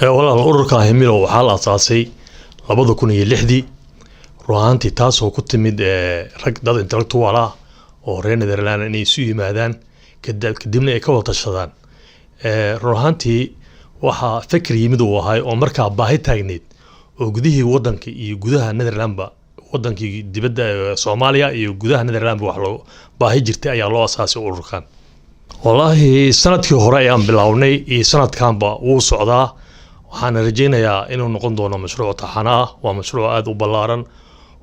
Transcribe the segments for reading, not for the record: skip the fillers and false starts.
Walaal, ururka Himilo waxaa la asaasay 2006-dii. Run ahaantii, taasoo ku timid rag dad intellectual ah oo reer Netherland inay isu yimaadaan, kadibna ay ka wada tashadaan. Run ahaantii, waxaa fikir yimid uu ahay oo markaa baahi taagneyd oo gudihii wadanka iyo gudaha Netherlandba, wadankii dibadda Soomaaliya iyo gudaha Netherlandba wax loo baahi jirtay ayaa loo asaasay ururkan. Wallaahi, sanadkii hore ayaan bilownay iyo sanadkanba wuu socdaa. Waxaana rajaynayaa inuu noqon doono mashruuc taxana ah. Waa mashruuc aada u ballaaran.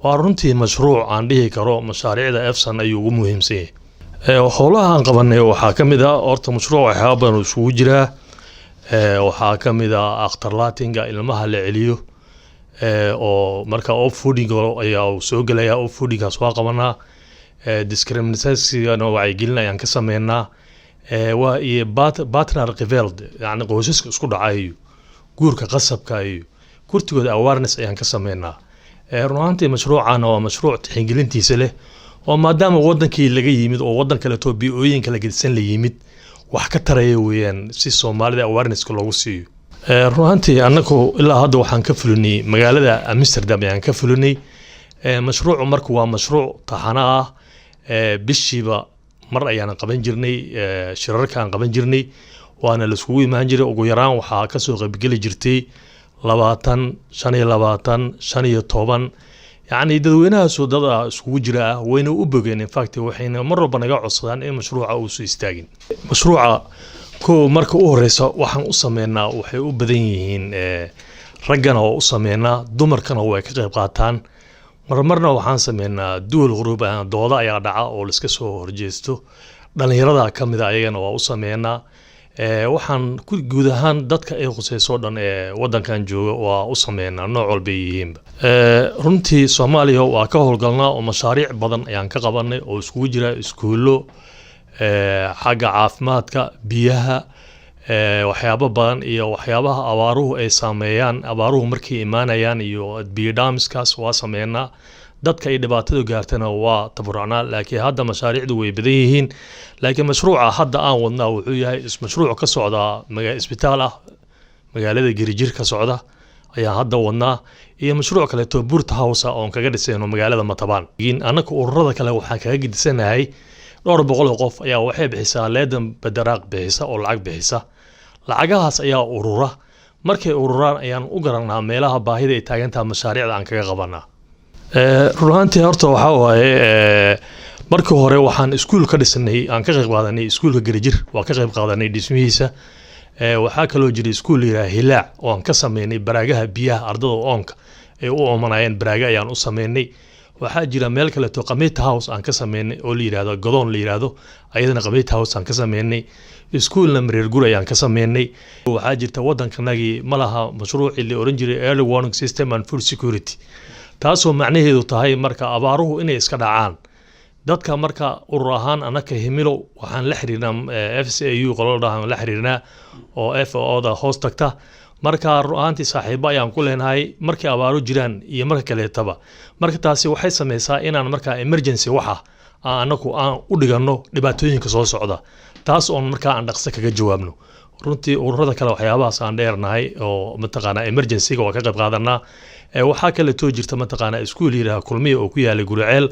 Waa runtii mashruuc aan dhihi karo mashaariicda EFSON ayuu ugu muhiimsan yahay. Howlaha aan qabanay waxaa ka mid ah, horta mashruuc waxyaaba badan uu isugu jiraa. Waxaa ka mid ah achterlatinga ilmaha la celiyo, oo marka opvoeding ayaa uu soo gelaya. Opvoedingaas waa qabanaa. Discriminationna wacyigelin ayaan ka sameynaa. Waa iyo partnergeweld, yacni qoysaska isku dhaca iyo guurka qasabka iyo kurtigooda awareness ayaan ka sameynaa. Run ahaantii, mashruucana waa mashruuc tixgelintiisa leh, oo maadaama wadankii laga yimid oo wadan kaleeto bi'ooyin kala gedisan la yimid, wax ka taraya weeyaan si Soomaalida awarenesska loogu siiyo. Run ahaantii, annagu ilaa hadda waxaan ka fulinay magaalada Amsterdam ayaan ka fulinay. Mashruucu marka waa mashruuc taxano ah. Bishiiba mar ayaan qaban jirnay shirarkaan qaban jirnay, waana laiskugu imaan jiray. Ugu yaraan waxaa kasoo qaybgeli jirtay 20, 25, 15, yacni dadweynahaasoo dad ah iskugu jira ah. Wayna u bogeen. Infact, waxayna mar walba naga codsadaan in mashruuca uusu istaagin. Mashruuca ko marka u horeysa waxaan u sameynaa, waxay u badan yihiin raggana waa u sameynaa, dumarkana way ka qayb qaataan. Marmarna waxaan sameynaa dual group, dooda ayaa dhaca oo laiska soo horjeesto. Dhalinyarada ka mid a ayagana waa u sameynaa. Waxaan ku guud ahaan dadka ay khuseyso dhan ee wadankan jooga waa u sameynaa, nooc walba ay yihiinba. Runtii, Soomaaliya waa ka howlgalnaa oo mashaariic badan ayaan ka qabanay oo iskugu jira iskuullo, xagga caafimaadka, biyaha, waxyaabo badan iyo waxyaabaha abaaruhu ay saameeyaan, abaaruhu markay imaanayaan iyo biyo dhaamiskaas waa sameynaa. Dadka ay dhibaatadu gaartana waa tabarucnaa. Laakiin hadda mashaariicdu way badan yihiin. Laakiin mashruuca hadda aan wadnaa wuxuu yahay mashruuc ka socda isbitaal ah magaalada Gerijir ka socda ayaan hadda wadnaa, iyo mashruuc kaleeto buurthuis ah oon kaga dhisayno magaalada Matabaan. Annaka ururada kale waxaan kaga gedisanahay, dhowr boqol oo qof ayaa waxay bixisaa ledenbedrag bixisa oo lacag bixisa. Lacagahaas ayaa urura. Markay ururaan ayaan u garanaa meelaha baahida ay taagantaha, mashaariicda aan kaga qabanaa. Run ahaantii, horta waxaa waaye, markii hore waxaan iskuul ka dhisnay, aan ka qayb qaadanay iskuulka Gerijir, waa ka qayb qaadanay dhismihiisa. Waxaa kaloo jiray iskuul la yidhaha Hilaac oo aan ka sameynay baraagaha biyaha. Ardada oonka ay u oomanayeen baraaga ayaan u sameynay. Waxaa jira meel kaleeto gemeentehuis aan ka sameynay oo la yidhahdo Godoon la yidhaahdo, ayadana gemeentehuis aan ka sameynay. Iskuulna Mareer Gur ayaan ka sameynay. Waxaa jirta wadankanagii ma laha mashruucii la oran jiray early warning system and food security, taasoo macnaheedu tahay marka abaaruhu inay iska dhacaan dadka. Marka urur ahaan anaka Himilo waxaan la xiriirnaa FCAU, qolada dhahan la xiriirnaa oo FAO da hoos tagta. Marka run ahaantii, saaxiibo ayaan ku leenahay markay abaaru jiraan iyo marka kaleetaba. Marka taasi waxay sameysaa inaan markaa emergency waxa aan anaku aan u dhigano dhibaatooyinka soo socda, taas oon markaa aan dhaqso kaga jawaabno. Runtii, ururada kale waxyaabahaas aan dheernahay oo mataqaanaa emergencyga waa ka qayb qaadanaa. Waxaa kaleetoo jirta mataqaanaa iskuul yidhaha Kulmiya oo ku yaalay Guriceel,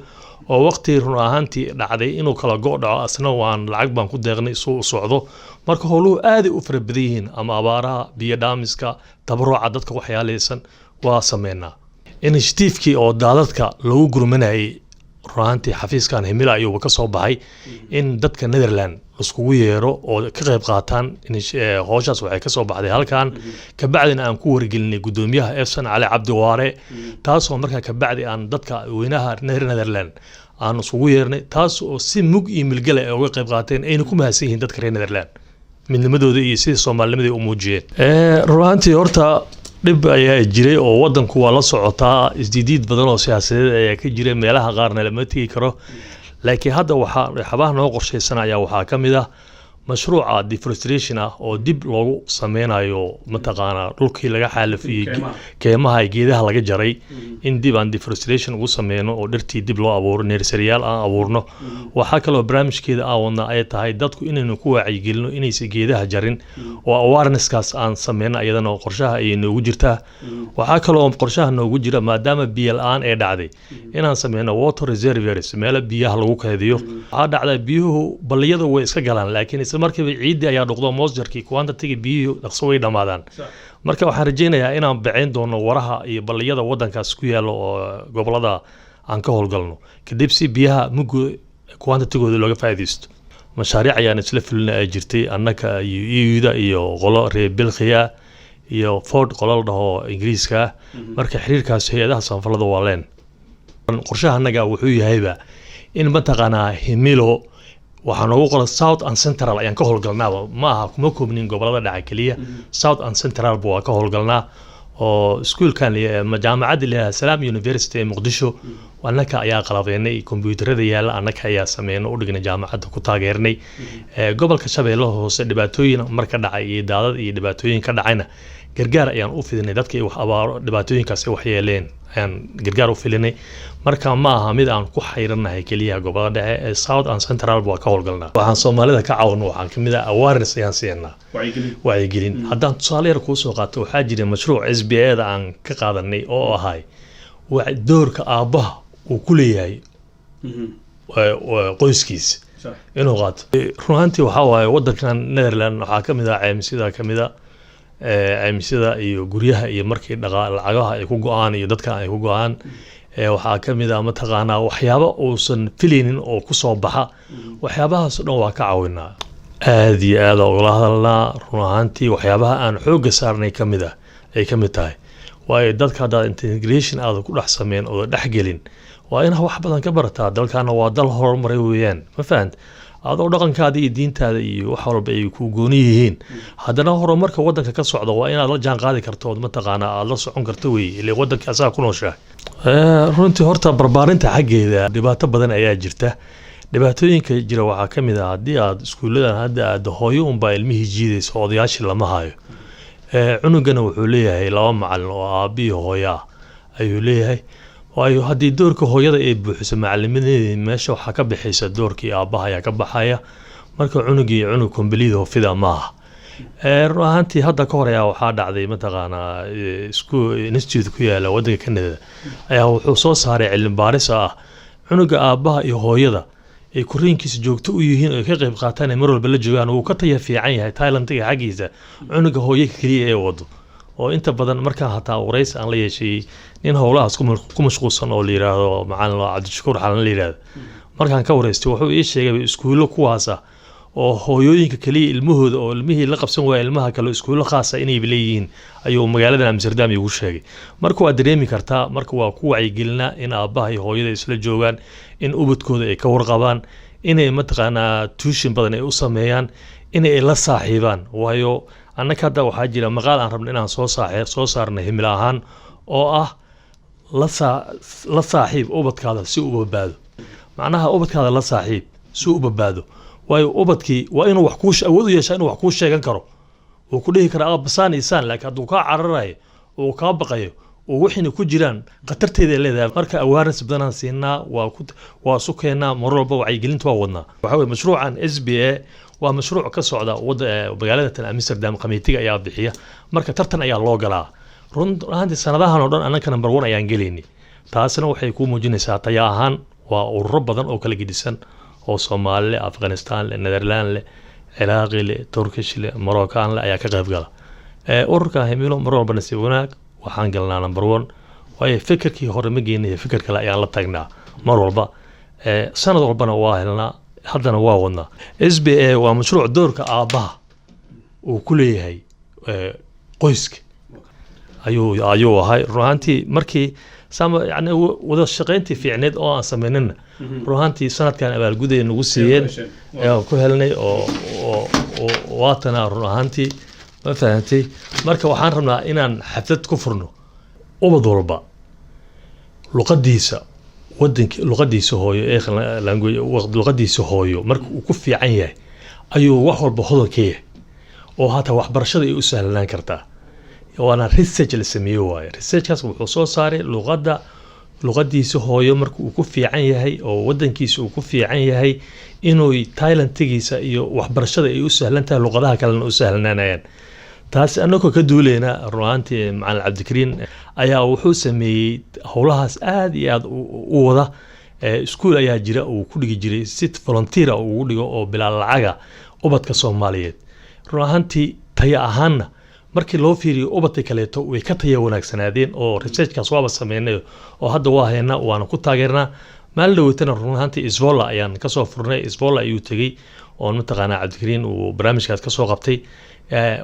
oo waqti run ahaantii dhacday inuu kala go' dhaco, asna waan lacag baan ku deeqnay suu u socdo. Marka howluhu aaday u fara badan yihiin, ama abaaraha, biyo dhaamiska, tabaruca dadka waxyaaleysan waa sameynaa. Initiatiefkii oo daadadka lagu gurmanayay, run ahaantii, xafiiskan Himila ayuuba ka soo baxay in dadka Netherland laiskugu yeero oo ka qayb qaataan. Howshaas waxay ka soo baxday halkan. Kabacdina aan ku wargelinay guddoomiyaha EFSON, Cali Cabdi Waare, taasoo markaa kabacdi aan dadka weynaha reer Netherland aan iskugu yeernay, taas oo si mug iyo milgale ay uga qayb qaateen, ayna ku mahadsan yihiin dadka reer Netherland midnimadooda iyo sidii soomaalinimadii u muujiyeen. Run ahaantii, horta dhib ayaa jiray oo wadanku waa la socotaa, isdiidiid badan oo siyaasadeed ayaa ka jiray, meelaha qaarna lama tegi karo. Laakiin hadda waxaa waxyaabaha noo qorshaysan ayaa waxaa ka mid ah Mashruuca deforestation ah oo dib loogu sameynayo, mataqaanaa, dhulkii laga xaalafiyey, keymaha, geedaha laga jaray, in dib aan deforestation ugu sameyno oo dhirtii dib loo abuuro, nursery-yaal aan abuurno. Waxaa kaloo barnaamijkeeda aan wadnaa ay tahay dadku inaynu ku wacyigelino inaysan geedaha jarin oo awareness-kaas aan sameyno, iyadana qorshaha ayay noogu jirtaa. Waxaa kaloo qorshaha noogu jira, maadaama biyo la-aan ee dhacday, inaan sameyno water reservoirs, meelo biyaha lagu kaydiyo. Waxaa dhacda biyuhu balliyada way iska galaan, laakiin isla markiiba ciiddii ayaa dhuqdo, moisture-kii, quantity biyuhu dhaqso way dhammaadaan. Marka waxaan rajaynayaa inaan baceyn doono waraha iyo balliyada wadankaas ku yaalo oo gobolada aan ka howlgalno kadib, si biyaha muggo quantity-gooda looga faa'iidaysto. Mashaariic ayaan isla fulina ay jirtay, annaka iyo EU-da iyo qolo reer Belgiya iyo Ford, qolo la dhaho Ingiriiska. Marka xiriirkaas hay-adaha samafalada waa leen. Qorshaha annaga wuxuu yahayba in, mataqaanaa, Himilo waxaa noogu qoran South and Central ayaan ka howlgalnaaba. Ma aha, kuma koobnin gobolada dhaca keliya, South and Central ba waa ka howlgalnaa, oo iskuulkan jaamacadda la Salaam University ee Muqdisho annaka ayaa qalabeynay, kombiyuutarada yaalla annaka ayaa sameynay, u dhignay jaamacadda, ku taageernay. Gobolka Shabeellaha Hoose dhibaatooyin marka dhacay iyo daadad iyo dhibaatooyin ka dhacayna gargaar ayaan u fidinay. Dadka ay wax abaaro dhibaatooyinkaas ay waxyeeleen ayaan gargaar u filinay. Marka ma aha mid aan ku xayranahay keliya gobolada dhexe ee South and Central waa ka howlgalnaa. Waxaan Soomaalida ka caawino waxaan kamid ah awareness ayaan siinaa, wacyigelin. Haddaan tusaale yar kuu soo qaato, waxaa jira mashruuc SBA da aan ka qaadanay oo ahay doorka aabbaha uu ku leeyahay qoyskiisa inuu qaato. Run ahaantii waxaa waaye wadankan Netherland waxaa ka mid ah caymisyada, ka mid a caymisyada iyo guryaha iyo markii dhaqa lacagaha ay ku go-aan iyo dadka ay ku go-aan. Waxaa ka mid ah, mataqaanaa, waxyaabo uusan filaynin oo kusoo baxa. Waxyaabahaas o dhan waa ka caawinaa, aada iyo aada ugala hadalnaa. Run ahaantii waxyaabaha aan xoogga saarnay ka mid ah ay ka mid tahay, waayo dadka haddaad integration aada ku dhex sameyn oo dhex gelin, waa inaad wax badan ka barataa. Dalkaana waa dal horumaray weeyaan, ma fahant? Adoo dhaqankaada iyo diintaada iyo wax walba ay ku gooni yihiin, haddana horumarka wadanka ka socda waa inaad la jaan qaadi karto ood, mataqaanaa, aada la socon karto wey, ile wadanka asaga ku nooshahay. Runtii horta barbaarinta xaggeeda dhibaato badan ayaa jirta. Dhibaatooyinka jira waxaa ka mid ah, haddii aad iskuulladan hadda aada, hooyo unbaa ilmihii jiidaysa, odayaashii lama hayo. Cunugana wuxuu leeyahay laba macalin oo aabbihi hooyo ah ayuu leeyahay, waayo haddii doorka hooyada ay buuxiso macalimineedii, meesha waxaa ka bixaysa doorkii aabbaha ayaa ka baxaya. Marka cunugii cunug complete hofida maaha. Run ahaantii hadda ka hor ayaa waxaa dhacday, mataqaanaa, isku institute ku yaala wadanka Canada ayaa wuxuu soo saaray cilmi baaris ah cunuga aabbaha iyo hooyada ay korriinkiisa joogto u yihiin oo ay ka qayb qaataan, ay mar walba la joogaan, wuu ka taya fiican yahay talent-iga xaggiisa cunuga hooyo keliya ee wado. Oo inta badan markaan hataa waraysi aan la yeeshay nin howlahaas ku mashquulsan oo la yiraahdo macalin Cabdishakuur Xalan la yiraahdo, markaan ka waraystay, wuxuu ii sheegay iskuullo kuwaas ah oo hooyooyinka keliya ilmahooda oo ilmihii la qabsan waaya ilmaha kale, iskuullo khaasa inay leeyihiin ayuu magaaladan Amsterdam igu sheegay. Marka waa dareemi kartaa. Marka waa ku wacyigelinaa in aabbaha iyo hooyada isla joogaan, in ubadkooda ay ka warqabaan, inay, mataqaanaa, tuition badan ay u sameeyaan, inay la saaxiibaan. Waayo annaka hadda waxaa jira maqaal aan rabno inaan soo saarno Himilo ahaan, oo ah la saaxiib ubadkaada si uu badbaado. Macnaha, ubadkaada la saaxiib si uu badbaado, waayo ubadkii waa inuu wax kuu awood u yeeshaa inuu wax kuu sheegan karo, uu ku dhihi kara aabasaan isaan. Laakiin hadduu kaa cararayo, uu kaa baqayo, oo wixiina ku jiraan, khatarteeda ay leedahay. Marka awareness badanaan siinaa, waa isu keennaa mar walba, wacyigelinta waa wadnaa. Waxaa weye mashruucan SBA waa mashruuc ka socda wada magaalada tan Amsterdam, committee-ga ayaa bixiya. Marka tartan ayaa loo galaa. Run ahaantii sanadahan oo dhan annaka number one ayaan gelaynay. Taasna waxay kuu muujinaysaa taya ahaan. Waa ururo badan oo kala gedisan oo Soomaali leh, Afghanistan leh, Netherland leh, Ciraaqi leh, Turkish leh, Moroccan leh ayaa ka qayb gala. Ururka Himilo mar walba nasiib wanaag waxaan galnaa number one, waayo fikirkii hore ma geenayo, fikir kale ayaan la tagnaa mar walba. Sanad walbana waa helnaa, haddana waa wadnaa. SBA waa mashruuc doorka aabbaha uu ku leeyahay qoyska ayuu ahay. Run ahaantii markii sama yani wada shaqayntii fiicneed oo aan sameynina, run ahaantii sanadkan abaalguday nagu siiyeen ayaan ku helnay oo waatana. Run ahaantii, ma fahantay? Marka waxaan rabnaa inaan xaflad ku furno. Ubad walba luqadiisa wadanki, luqadiisa hooyo ee language, luqadiisa hooyo marka uu ku fiican yahay Ayuu wax walba hodan ka yahay oo hataa waxbarashada ay u sahlanaan kartaa. Waana research la sameeye waaye. Researchkaas wuxuu soo saaray luqadda, luqadiisa hooyo marka uu ku fiican yahay oo wadankiisa uu ku fiican yahay, inuu talentigiisa iyo waxbarashada ay u sahlan tahay, luqadaha kalena u sahlanaanayaan. Taasi anagoo ka duuleyna, run ahaantii Macalin Cabdikariin ayaa wuxuu sameeyey howlahaas aad iyo aad u wada. Iskuul ayaa jira uu ku dhigi jiray si volunteer ugu dhigo oo bilaa lacaga ubadka Soomaaliyeed. Run ahaantii taya ahaanna markii loo fiiriyo ubadka kaleeto way ka taya wanaagsanaadeen, oo researchkaas waaba sameynay oo hadda waa haynaa, waana ku taageernaa. Maalin dhaweytana run ahaantii Zwolle ayaan kasoo furnay. Zwolle ayuu tegey oo mataqaanaa Cabdikariin uu barnaamijkaas kasoo qabtay.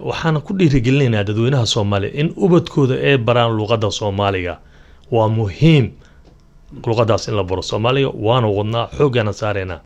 Waxaana ku dhiirigelinaynaa dadweynaha Soomaaliya in ubadkooda ay baraan luqadda Soomaaliga. Waa muhiim luqadaas in la baro Soomaaliga, waana wadnaa, xooggaana saaraynaa.